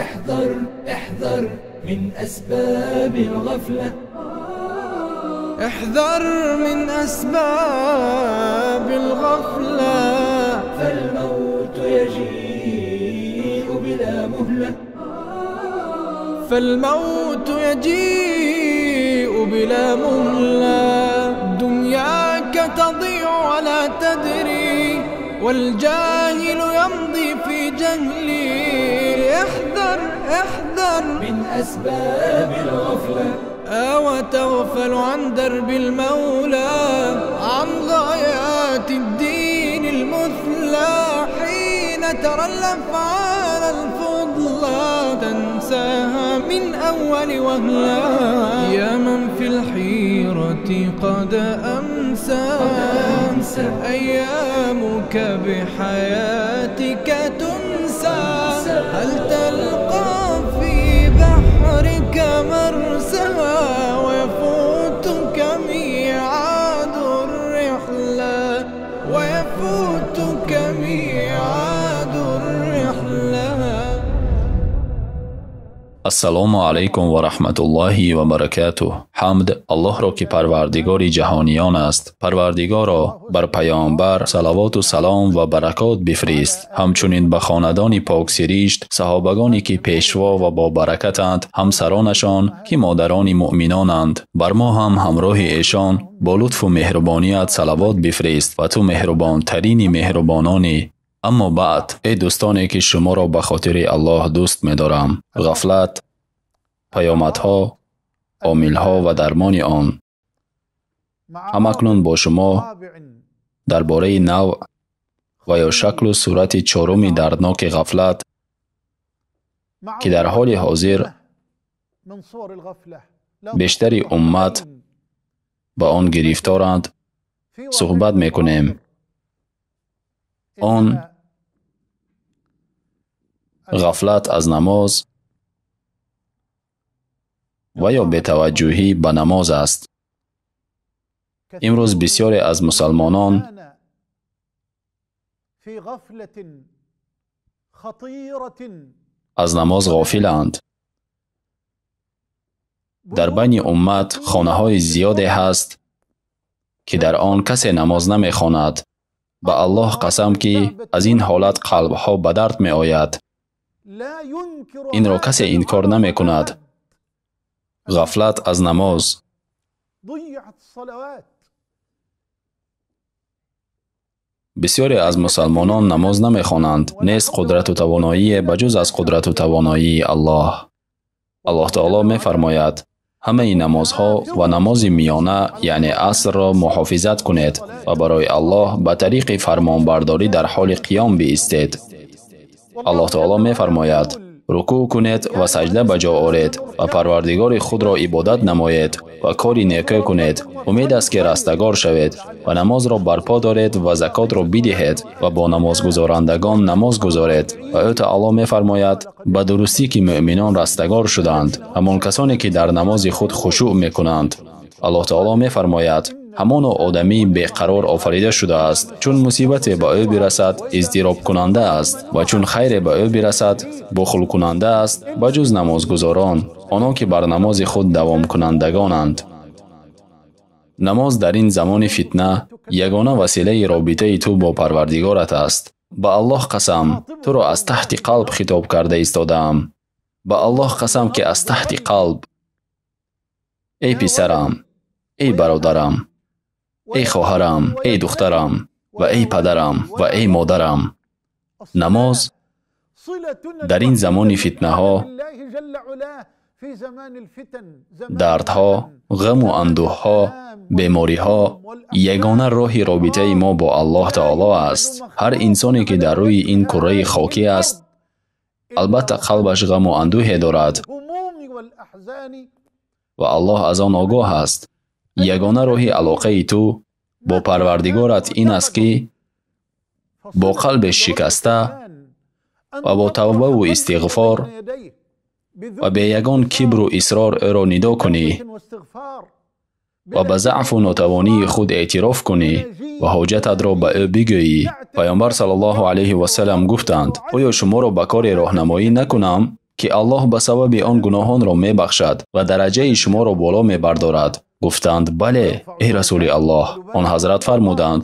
احذر احذر من أسباب الغفلة. احذر من أسباب الغفلة، فالموت يجيء بلا مهلة. فالموت يجيء بلا مهلة. دنياك تضيع ولا تدري، والجاهل يمضي في جهلي. احذر احذر من أسباب الغفلة. وتغفل عن درب المولى، عن غايات الدين المثلى. حين ترى الأفعال الفضلى تنساها من أول وهلة. يا من في الحيرة قد أمسى، أيامك بحياتك تنسى. هل تلقى في بحرك مرسى، ويفوتك ميعاد الرحلة، ويفوتك ميعاد الرحلة. Ассалому алайкум ва раҳматуллоҳи ва баракатуҳ. Ҳамд Аллоҳро, ки парвардигори ҷаҳониён аст. Парвардигоро, бар паёмбар салавоту салом ва баракот бифирист, ҳамчунин ба хонадони поксиришт, саҳобагоне ки пешво ва бобаракатанд, ҳамсаронашон ки модарони муъминонанд. Бар мо ҳам ҳамроҳи эшон бо лутфу меҳрубоният салавот бифирист ва ту меҳрубонтарини меҳрубононӣ. Аммо баъд, эй дӯстоне ки шуморо ба хотири Аллоҳ дӯст медорам, ғафлат, паёмадҳо, омилҳо ва дармони он. Ҳамакнун бо шумо дар бораи навъ ва ё шаклу сурати чоруми дардноки ғафлат, ки дар ҳоли ҳозир бештари уммат ба он гирифторанд, суҳбат мекунем. Он ғафлат аз намоз ва ё бетаваҷҷӯҳӣ ба намоз аст. Имрӯз бисёре аз мусалмонон аз намоз ғофиланд. Дар байни уммат хонаҳои зиёде ҳаст, ки дар он касе намоз намехонад. Ба Аллоҳ қасам, ки аз ин ҳолат қалбҳо ба дард меояд. Инро касе инкор намекунад. Ғафлат аз намоз. Бисёре аз мусалмонон намоз намехонанд. Нест қудрату тавоноие ба ҷуз аз қудрату тавоноии Аллоҳ. Аллоҳ таоло мефармояд: ҳамаи намозҳо ва намози миёна, яъне асрро муҳофизат кунед ва барои Аллоҳ ба тариқи фармонбардорӣ дар ҳоли қиём биистед. Аллоҳ таоло мефармояд: рукӯъ кунед ва саҷда ба ҷо оред ва парвардигори худро ибодат намоед ва кори некӯ кунед. Умед аст, ки растагор шавед ва намозро барпо доред ва закотро бидиҳед ва бо намозгузорандагон намоз гузоред. Ва ӯ таоло мефармояд: ба дурустӣ ки муъминон растагор шуданд, ҳамон касоне ки дар намози худ хушӯъ мекунанд. Аллоҳ таоло мефармояд: ҳамоно одамӣ беқарор офарида шудааст. Чун мусибате ба ӯ бирасад, издиробкунанда аст ва чун хайре ба ӯ бирасад, бухлкунанда аст, ба ҷуз намозгузорон, онон ки бар намози худ давомкунандагонанд. Намоз дар ин замони фитна ягона василаи робитаи ту бо парвардигорат аст. Ба Аллоҳ қасам, туро аз таҳти қалб хитоб карда истодаам. Ба Аллоҳ қасам, ки аз таҳти қалб. Эй писарам, эй бародарам, эй хоҳарам, эй духтарам ва эй падарам ва эй модарам. Намоз дар ин замони фитнаҳо, дардҳо, ғаму андӯҳҳо, бемориҳо ягона роҳи робитаи мо бо Аллоҳ таоло аст. Ҳар инсоне ки дар рӯи ин кураи хокӣ аст, албатта қалбаш ғаму андӯҳе дорад ва Аллоҳ аз он огоҳ аст. Ягона роҳи алоқаи ту бо парвардигорат ин аст, ки бо қалбе шикаста ва бо тавбаву истиғфор ва бе ягон кибру исрор ӯро нидо кунӣ. Ва ба заъфу нотавонии худ эътироф кунӣ ва ҳоҷататро ба ӯ бигӯӣ. Паёмбар саллаллоҳу алайҳи васаллам гуфтанд: оё шуморо ба коре роҳнамоӣ накунам, ки Аллоҳ ба сабаби он гуноҳонро мебахшад ва дараҷаи шуморо боло мебардорад? Гуфтанд: бале, эй Расули Аллоҳ. Он ҳазрат фармуданд: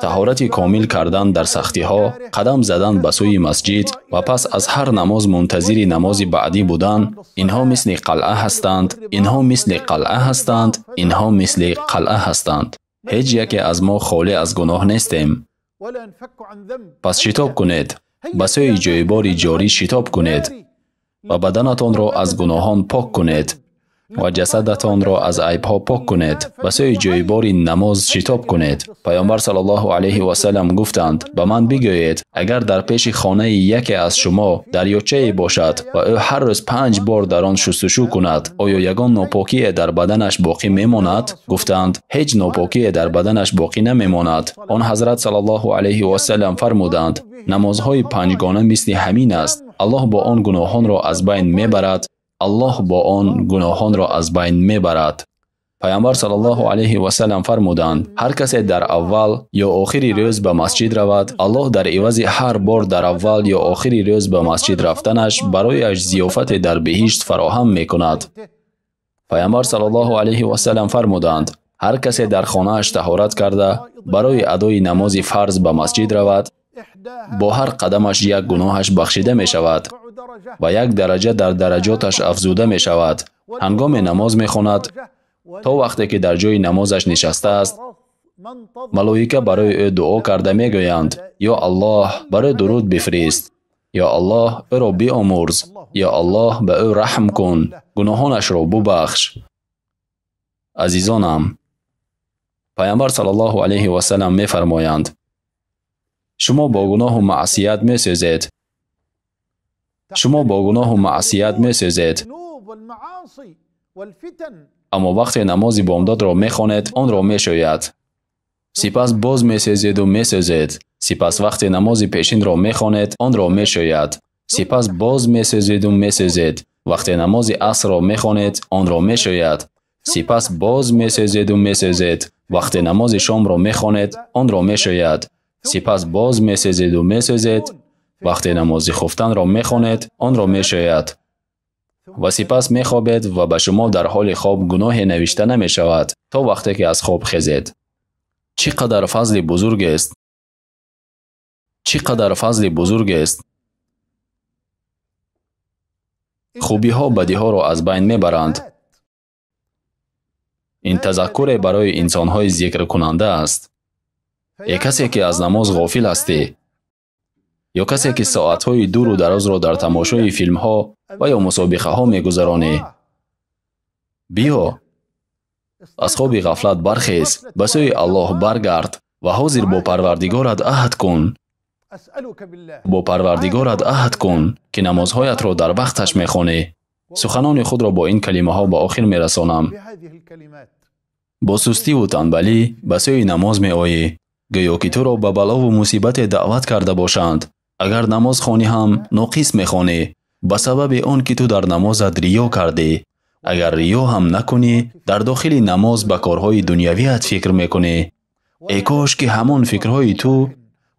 таҳорати комил кардан дар сахтиҳо, қадам задан ба сӯи масҷид ва пас аз ҳар намоз мунтазири намози баъдӣ будан, инҳо мисли қалъа ҳастанд, инҳо мисли қалъа ҳастанд, инҳо мисли қалъа ҳастанд. Ҳеҷ яке аз мо холӣ аз гуноҳ нестем. Пас шитоб кунед, ба сӯи ҷойбори ҷорӣ шитоб кунед ва баданатонро аз гуноҳон пок кунед ва ҷасадатонро аз айбҳо пок кунед. Ба сӯи ҷойбори намоз шитоб кунед. Паёмбар саллаллоҳу алайҳи васаллам гуфтанд: ба ман бигӯед, агар дар пеши хонаи яке аз шумо дарёчае бошад ва ӯ ҳар рӯз 5 бор дар он шустушӯ кунад, оё ягон нопокие дар баданаш боқӣ мемонад? Гуфтанд: ҳеҷ нопокие дар баданаш боқӣ намемонад. Он ҳазрат саллаллоҳу алайҳи васаллам фармуданд: намозҳои панҷгона мисли ҳамин аст. Аллоҳ бо он гуноҳонро аз байн мебарад. Аллоҳ бо он гуноҳонро аз байн мебарад. Паёмбар саллаллоҳу алайҳи васаллам фармуданд: ҳар касе дар аввал ё охири рӯз ба масҷид равад, Аллоҳ дар ивази ҳар бор дар аввал ё охири рӯз ба масҷид рафтанаш барояш зиёфате дар биҳишт фароҳам мекунад. Паёмбар саллаллоҳу алайҳи васаллам фармуданд: ҳар касе дар хонааш таҳорат карда барои адои намози фарз ба масҷид равад, бо ҳар қадамаш як гуноҳаш бахшида мешавад ва як дараҷа дар дараҷоташ афзуда мешавад. Ҳангоме намоз мехонад, то вақте ки дар ҷои намозаш нишастааст, малоика барои ӯ дуо карда мегӯянд: ё Аллоҳ, барои дуруд бифирист, ё Аллоҳ, ӯро биомӯрз, ё Аллоҳ, ба ӯ раҳм кун, гуноҳонашро бубахш. Азизонам, Паёмбар саллаллоҳу алайҳи васаллам мефармоянд: шумо бо гуноҳу маъсият месӯзед. Шумо бо гуноҳу маъсият месӯзед. Аммо вақте намози бомдодро мехонед, онро мешӯяд. Сипас боз месӯзеду месӯзед. Сипас вақте намози пешинро мехонед, онро мешӯяд. Сипас боз месӯзеду месӯзед. Вақте намози асрро мехонед, онро мешӯяд. Сипас боз месӯзеду месӯзед. Вақте намози шомро мехонед, онро мешӯяд. Сипас боз месӯзеду месӯзед. Вақте намози хуфтанро мехонед, онро мешӯяд. Ва сипас мехобед ва ба шумо дар ҳоли хоб гуноҳе навишта намешавад, то вақте ки аз хоб хезед. Чӣ қадар фазли бузургест! Чӣ қадар фазли бузургест! Хубиҳо бадиҳоро аз байн мебаранд. Ин тазаккуре барои инсонҳои зикркунанда аст. Е касе ки аз намоз ғофил ҳастӣ, ё касе ки соатҳои дуру дарозро дар тамошои филмҳо ва ё мусобиқаҳо мегузаронӣ, биё, аз хоби ғафлат бархез, ба сӯи Аллоҳ баргард ва ҳозир бо Парвардигорат аҳд кун. Бо Парвардигорат аҳд кун, ки намозҳоятро дар вақташ мехонӣ. Суханони худро бо ин калимаҳо ба охир мерасонам. Бо сустиву танбалӣ ба сӯи намоз меоӣ, гӯё ки туро ба балову мусибате даъват карда бошанд. Агар намоз хонӣ ҳам ноқис мехонӣ, ба сабаби он ки ту дар намозат риё кардӣ. Агар риё ҳам накунӣ, дар дохили намоз ба корҳои дунявият фикр мекунӣ. Э кош ки ҳамон фикрҳои ту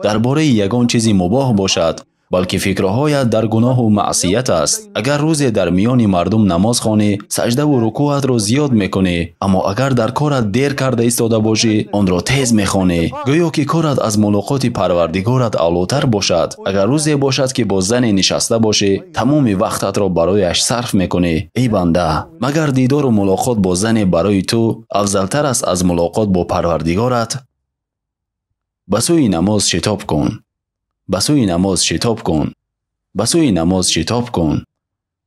дар бораи ягон чизи мубоҳ бошад, балки фикрҳоят дар гуноҳу маъсият аст. Агар рӯзе дар миёни мардум намоз хонӣ, саҷдаву рукӯъатро зиёд мекунӣ, аммо агар дар корат дер карда истода бошӣ, онро тез мехонӣ, гӯё ки корат аз мулоқоти Парвардигорат аълотар бошад. Агар рӯзе бошад ки бо зане нишаста бошӣ, тамоми вақтатро барояш сарф мекунӣ. Эй банда, магар дидору мулоқот бо зане барои ту афзалтар аст аз мулоқот бо Парвардигорат? Ба сӯи намоз шитоб кун. Ба сӯи намоз шитоб кун. Ба сӯи намоз шитоб кун.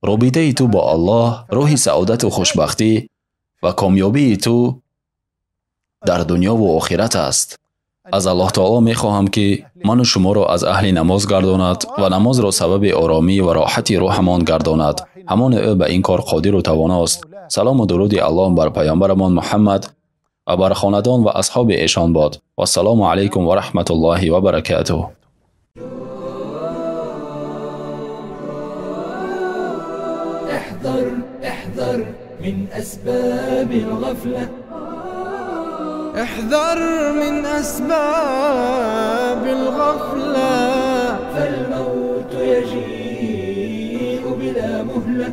Робитаи ту бо Аллоҳ роҳи саодату хушбахтӣ ва комёбии ту дар дунёву охират аст. Аз Аллоҳ таоло мехоҳам, ки ману шуморо аз аҳли намоз гардонад ва намозро сабаби оромӣ ва роҳати рӯҳамон гардонад. Ҳамон ӯ ба ин кор қодиру тавоност. Салому дуруди Аллоҳ бар паёмбарамон Муҳаммад ва бар хонадон ва асҳоби эшон бод. Вассалому алайкум ва раҳматуллоҳи ва баракатуҳ. احذر احذر من أسباب الغفلة. احذر من أسباب الغفلة، فالموت يجيء بلا مهلة،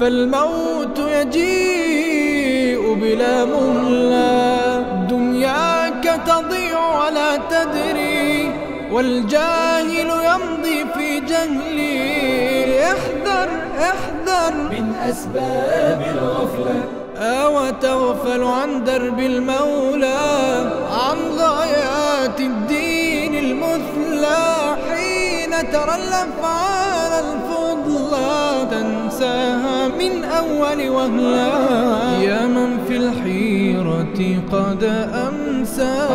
فالموت يجيء بلا مهلة. دنياك تضيع ولا تدري، والجاهل يمضي في جهلي. احذر احذر من أسباب الغفلة، أو تغفل عن درب المولى، عن غايات الدين المثلى. حين ترى الأفعال الفضلى تنساها من أول وهلة. يا من في الحيرة قد أمسى،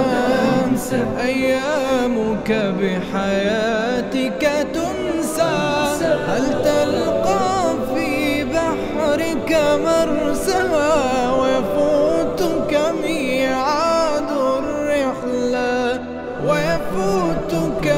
أيامك بحياتك تنسى. هل تلقى في بحرك مرسى، ويفوتك ميعاد الرحلة، ويفوتك